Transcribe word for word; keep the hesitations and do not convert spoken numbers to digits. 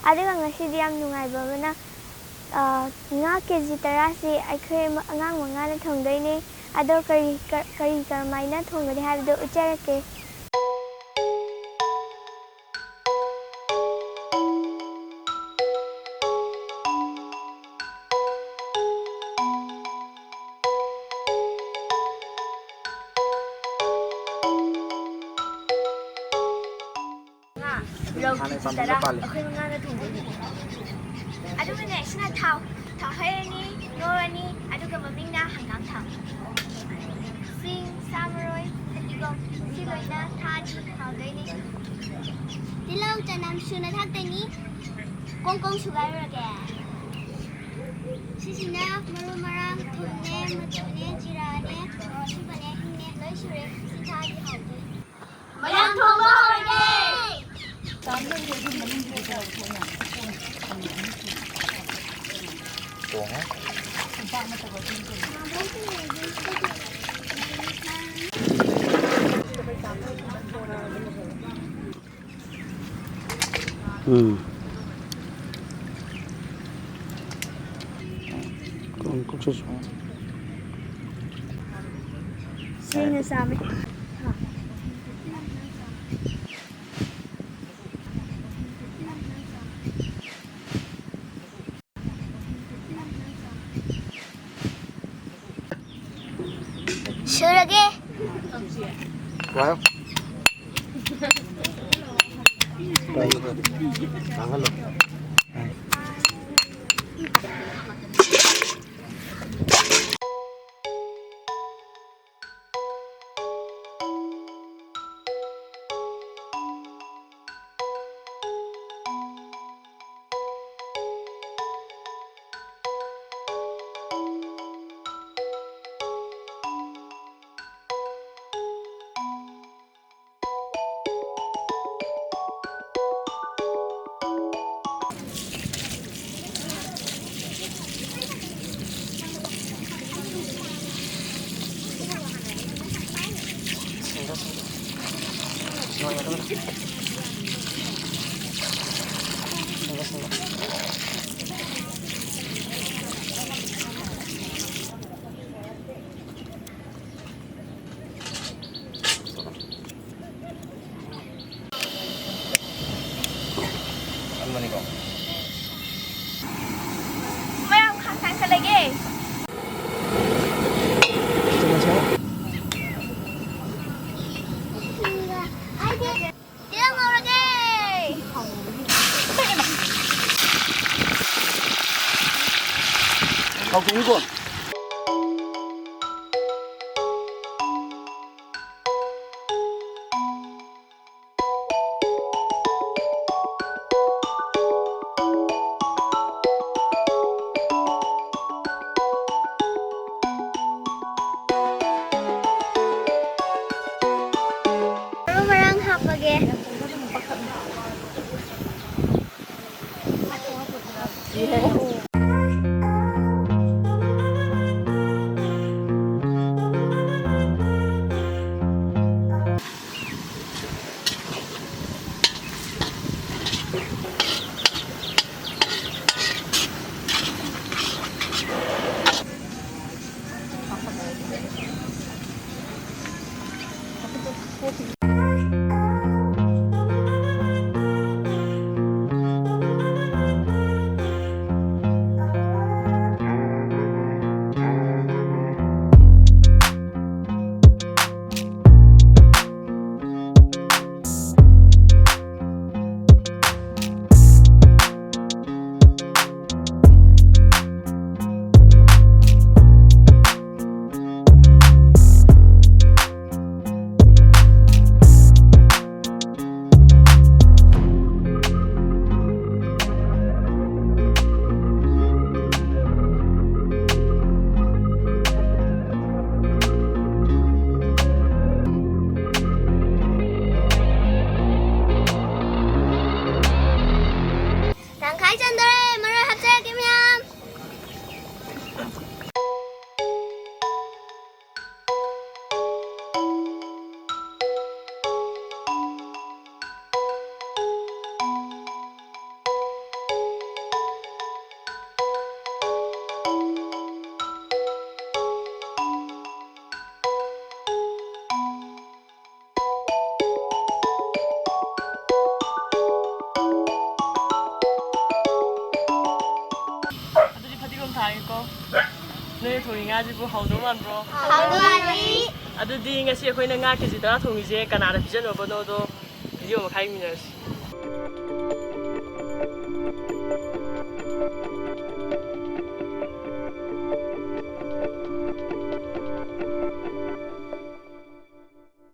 ꯑꯗꯨꯒ ꯉꯁꯤꯗꯤ ꯌꯥꯝ ꯅꯨꯡꯉꯥꯏꯕ ꯑꯃꯅ, ꯑ, ꯉꯥ ꯀꯦ ꯖꯤ ꯇꯔꯥꯁꯤ ꯑꯩꯈꯣꯏ ꯃ-, ꯑꯉꯥꯡ ꯃꯉꯥꯅ ꯊꯣꯡꯗꯣꯏꯅꯦ꯫ ꯑꯗꯣ ꯀꯔꯤ, ꯀ-, ꯀꯔꯤ ꯀꯔꯝꯃꯥꯏꯅ ꯊꯣꯡꯒꯅꯤ ꯍꯥꯏꯕꯗꯨ ꯎꯠꯆꯔꯛꯀꯦ꯫ ꯉꯥ, ꯔꯧ ꯀꯦ ꯖꯤ ꯇꯔꯥ, ꯑꯩꯈꯣꯏ ꯃꯉꯥꯅ ꯊꯣꯡꯗꯣꯏꯅꯦ꯫ ꯑꯗꯨꯒꯅꯦ, ꯁꯤꯅ ꯊꯥꯎ, ꯊꯥꯎ ꯍꯩꯔꯅꯤ, ꯉꯧꯔꯅꯤ, ꯑꯗꯨꯒ ꯃꯃꯤꯡꯅ ꯍꯪꯒꯥꯝ ꯊꯥꯎ꯫ ꯁꯤꯡ, ꯁꯥ ꯃꯔꯣꯏ, ꯐꯗꯤꯒꯣꯝ, ꯁꯤ ꯂꯣꯏꯅ ꯊꯥꯛꯑꯗꯤ ꯍꯥꯎꯗꯣꯏꯅꯦ꯫ ꯇꯤꯜꯍꯧ, ꯆꯅꯝ ꯁꯨꯅ ꯊꯥꯛꯇꯣꯏꯅꯤ꯫ ꯀꯣꯡ ꯀꯣꯡ ꯁꯨꯒꯥꯏꯔꯨꯔꯒꯦ꯫ ꯁꯤꯁꯤꯅ ꯃꯔꯨ ꯃꯔꯥꯡ, ꯊꯨꯝꯅꯦ, ꯃꯆꯨꯅꯦ, ꯖꯤꯔꯥꯅꯦ, ꯃꯣꯔꯣꯛ ꯑꯁꯨꯕꯅꯦ, ꯍꯤꯡꯅꯦ, ꯂꯣꯏ ꯁꯨꯔꯦ꯫ ꯁꯤ ꯊꯥꯛꯑꯗꯤ ꯍꯥꯎꯗꯣꯏꯅꯦ꯫ ꯃꯌꯥꯝ ꯊꯣꯡꯕ ꯍꯧꯔꯒꯦ! ꯎꯝ꯫ ꯀꯣꯡ ꯀꯣꯡꯁꯨ ꯁꯨ-, ꯁꯦꯡꯅ ꯆꯥꯝꯃꯦ꯫ ꯁꯨꯔꯒꯦ꯫ ꯋꯥ꯫ ꯉꯥꯡꯍꯜꯂꯣ꯫ ꯃꯌꯥꯝ ꯈꯥꯡ ꯊꯥꯡ ꯈꯜꯂꯒꯦ꯫ ꯇꯤꯜꯍꯧ ꯉꯧꯔꯒꯦ꯫ ꯍꯥꯎꯊꯣꯡꯉꯤꯀꯣ꯫ ꯃꯔꯨ ꯃꯔꯥꯡ ꯍꯥꯞꯄꯒꯦ꯫ ꯇꯪꯈꯥꯏ ꯆꯟꯗꯣꯔꯦ, ꯃꯔꯣꯏ ꯍꯥꯞꯆꯔꯒꯦ ꯃꯌꯥꯝ꯫ ꯅꯣꯏꯅ ꯊꯣꯡꯉꯤ ꯉꯥꯁꯤꯕꯨ ꯍꯥꯎꯗꯧ ꯃꯥꯟꯕ꯭ꯔꯣ? ꯍꯥꯎꯗꯧ ꯃꯥꯜꯂꯤ꯫ ꯑꯗꯨꯗꯤ ꯉꯁꯤ ꯑꯩꯈꯣꯏꯅ ꯉꯥ ꯀꯦꯖꯤ ꯇꯔꯥ ꯊꯣꯡꯉꯤꯁꯦ ꯀꯅꯥꯅ ꯄꯤꯖꯅꯕꯅꯣꯗꯣ ꯚꯤꯗꯤꯑꯣ ꯃꯈꯥ ꯌꯦꯡꯃꯤꯟꯅꯔꯁꯤ꯫